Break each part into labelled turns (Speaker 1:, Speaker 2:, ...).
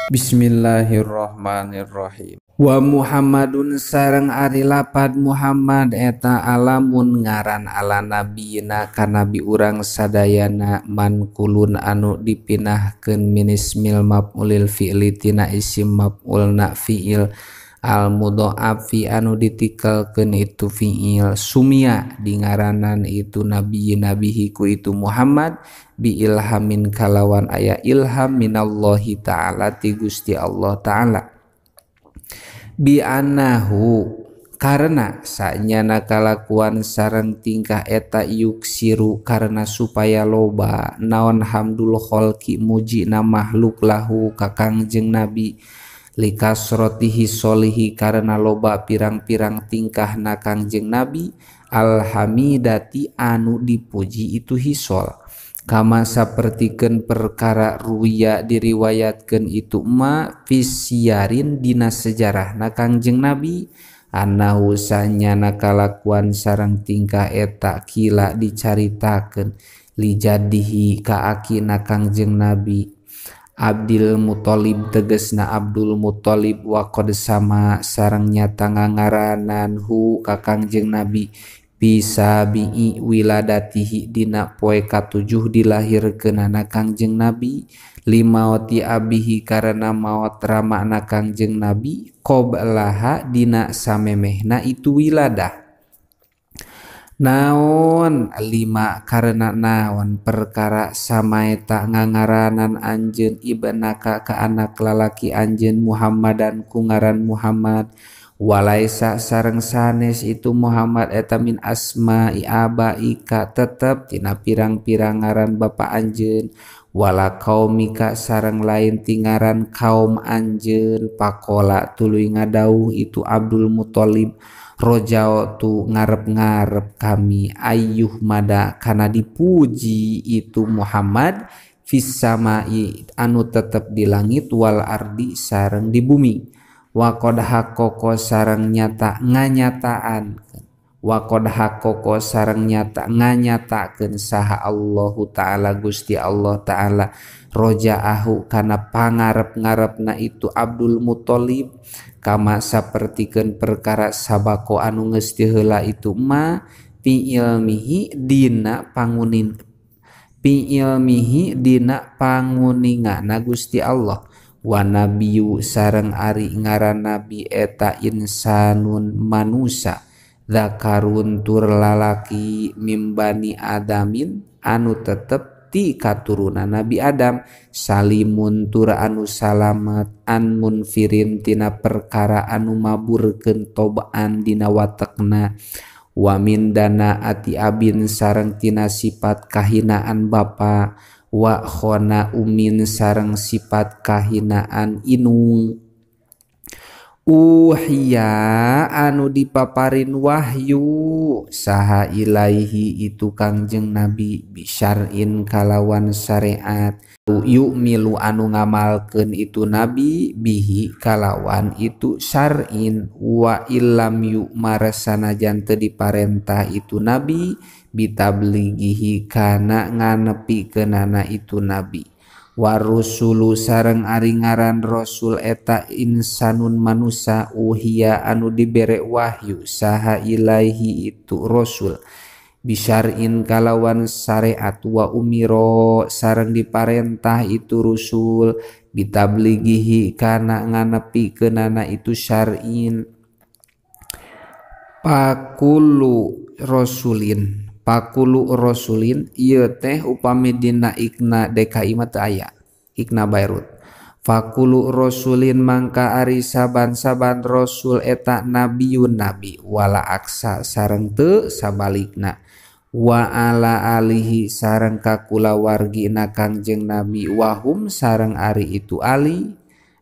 Speaker 1: Bismillahirrahmanirrahim. Wa Muhammadun sareng ari lapad Muhammad eta alamun ngaran ala nabiyina ka nabi urang sadayana mankulun anu dipinahkeun minismil maf'ulil fi'li tina isim maf'ulna fi'il al mudha'afi anu ditikelkeun itu fi'il sumia dingaranan itu nabi nabihi ku itu Muhammad bi ilhamin kalawan aya ilham minallahi ta'ala ti Gusti Allah ta'ala bi anahu karena sanyana kalakuan sareng tingkah eta yuksiru karena supaya loba naon hamdul kholqi mujina makhluk lahu ka Kangjeng Nabi likasrotihi solihi karena loba pirang-pirang tingkah na Kangjeng Nabi alhamidati anu dipuji itu hisol kama sapertikeun perkara ruwiya diriwayatkeun itu ma fisiarin dina sejarahna Kangjeng Nabi anahu sanyana kalakuan sareng tingkah eta kila dicaritakeun lijadihi ka akina Kangjeng Nabi Abdul Muthalib tegesna Abdul Muthalib wa qad sama sareng nyata ngangaranan hu ka Kangjeng Nabi bisa bi'i wiladatihi dina poe katujuh dilahirkeunana Kangjeng Nabi limaoti abihi karena maot ramana Kangjeng Nabi qoblaha dina samemehna itu wiladah. Naon lima karena naon perkara samaeta ngangaranan anjeun ibnaka ka anak lalaki anjeun Muhammadan ku ngaran Muhammad walaisa sareng sanes itu Muhammad eta min asma'i abaika tetep tina pirang-pirang ngaran bapa anjeun wala kaumika sareng lain tingaran kaum anjeun pakola tuluy ngadauh itu Abdul Muthalib rojao tu ngarep-ngarep kami ayyuh mada kana dipuji itu Muhammad fis samai anu tetep di langit wal ardi sareng di bumi wa qad haqqaqa sareng nyata nganyataan wa qad haqqaqa sareng nyata nganyatakeun saha Allahu ta'ala Gusti Allah ta'ala rojaahu kana pangarep-ngarepna itu Abdul Muthalib kama sapertikeun perkara sabako anu geus diheula itu ma fi ilmihi dina pangunin fi ilmihi dina panguningana Gusti Allah wa nabiyyu sareng ari ngaran nabi eta insanun manusa zakarun tur lalaki mimbani adamin anu tetep ti katurunan Nabi Adam salimun tur anu salamet an munfirin tina perkara anu maburkeun tobaan dina watekna wa min dana ati abin sareng tina sifat kahinaan bapa wa khona umin sareng sifat kahinaan inung uhiya anu dipaparin wahyu saha ilaihi itu Kangjeng Nabi bisyar'in kalawan syariat yu'milu anu ngamalkeun itu nabi bihi kalawan itu syar'in wa illam yu'mar sanajan teu diparentah itu nabi bitablighihi kana nganepikeunana itu nabi warusulu sareng ari ngaran rasul eta insanun manusa uhiya anu dibere wahyu saha ilaihi itu rasul bisyar'in kalawan syariat wa umiro sareng diparentah itu rusul bitablighihi kana nganepikeunana itu syar'in pakulu rasulin pakulu rasulin ieu teh upami dina ikna DKI mah teu aya ikna Beirut fakulu rasulin mangka ari saban-saban rasul eta nabiyun nabi wala aksa sareng teu sabalikna wa ala alihi sareng ka kulawargina Kangjeng Nabi wahum sareng ari itu ali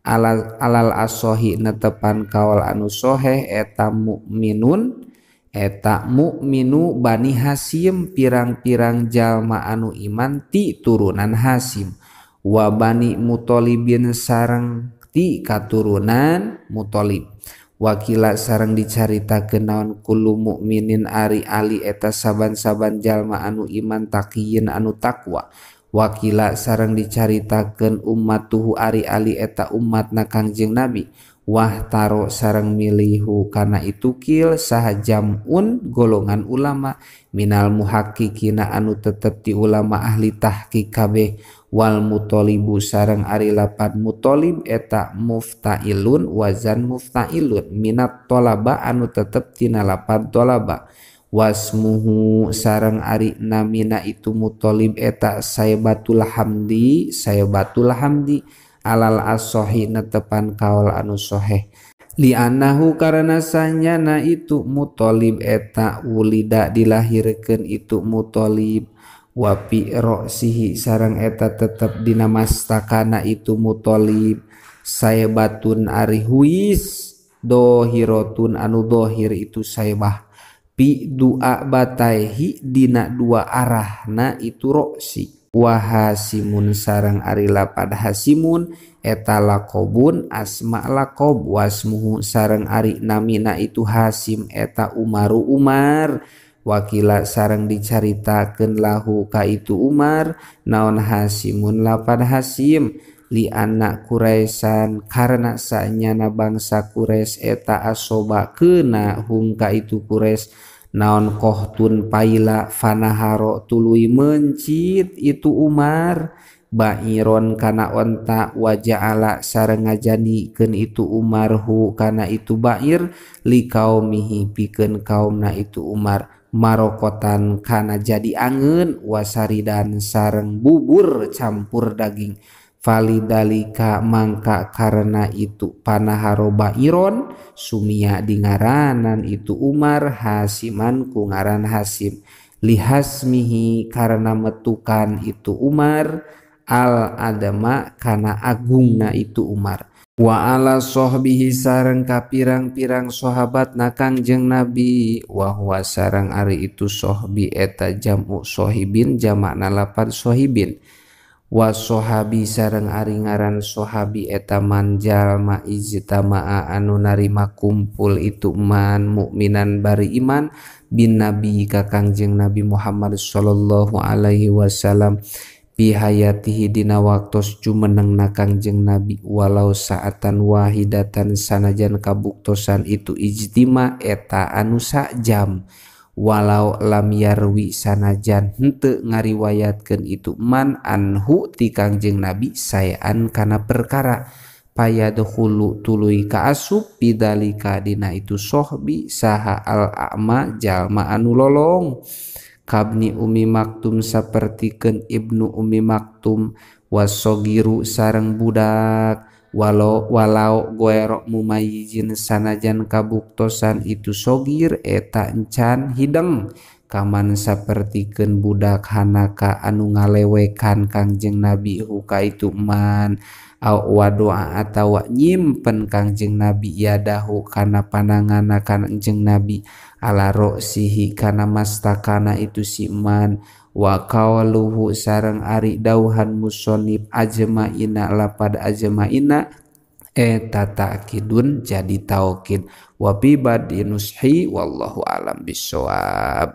Speaker 1: alal asohi netepan kaol anu soheh eta mukminun eta mukminu Bani Hasim pirang-pirang jalma anu iman ti turunan Hasim wa Bani Muthalibin sareng ti katurunan Muthalib wakila sareng dicaritakeun naon kullu mukminin ari ali eta saban-saban jalma anu iman taqiyin anu takwa Wakila sareng dicaritakeun ummatuhu ari Ali eta umatna Kangjeng Nabi wah taro sareng milihu kana itu kil saha jamun golongan ulama minal muhaqqiqina anu tetep ti ulama ahli tahqiq kabeh wal mutolibu sareng ari lapad mutolib eta muftailun wazan muftailun minat tolaba anu tetep tina lapad tolaba wasmuhu sareng ari namina itu mutolib eta Saibatul Hamdi Saibatul Hamdi alal as-sohi netepan kaul anu soheh li'annahu karena sanyana itu mutolib eta wulida dilahirkeun itu mutolib wapi roksihi sareng eta tetep dina mastakana itu mutolib saibatun ari huis dohirotun anu dohir itu saibah pi dua bataihi dina dua arahna itu roksi wa hasimun sareng ari lapad hasimun eta laqobun asma laqob wasmuhu sareng ari namina itu Hasim eta Umaru Umar wakila sareng dicaritakeun lahu ka itu Umar naon Hasimun lapad Hasim li anak Quraisyan karena sanyana bangsa Quraisy eta asoba keuna hum ka itu Quraisy naon kohtun paila fanaharo tuluy mencit itu Umar ba'iron kana onta waja'ala sareng ngajadikeun itu Umar hu kana itu ba'ir li kaumihi pikeun kaumna itu Umar marokotan kana jadi angeun wasaridan sareng bubur campur daging falidalika mangka karena itu panaharo ba'iron sumia dingaranan itu Umar Hasiman ku ngaran Hasim lihasmihi karena metukan itu Umar al adama kana agungna itu Umar wa ala sohbihi sareng ka pirang-pirang sahabatna Kangjeng Nabi wa huwa sareng ari itu sohbi eta jam'u sohibin jamakna lapad sohibin wa sohabi sareng ari ngaran sohabi eta man jalma ijtama'a anu narima kumpul itu man mukminan bari iman bin nabi ka Kangjeng Nabi Muhammad sallallahu alaihi wasallam bi hayatihi dina waktos jumenengna Kangjeng Nabi walau saatan wahidatan sanajan kabuktosan itu ijtima eta anu sajam walau lam yarwi sanajan henteu ngariwayatkeun itu man anhu ti Kangjeng Nabi saean kana perkara payadkhulu tuluy kaasup bidalika dina itu sohbi saha al a'ma jalma anu lolong kabni Umi Maktum sapertikeun Ibnu Umi Maktum wasogiru sareng budak walau walau goerok mumayyizin sanajan kabuktosan itu sogir eta encan hideng kaman sapertikeun budak hanaka anu ngalewekan Kangjeng Nabi huka itu man au wadoa atawa nyimpen Kangjeng Nabi yadahu kana pananganna Kangjeng Nabi ala roksihi kana mastakana itu si man wa qauluhu sareng ari dauhan musonib ajmaina lapad ajmaina eta ta'kidun jadi taukid wa bi badi nushi wallahu alam bissawab.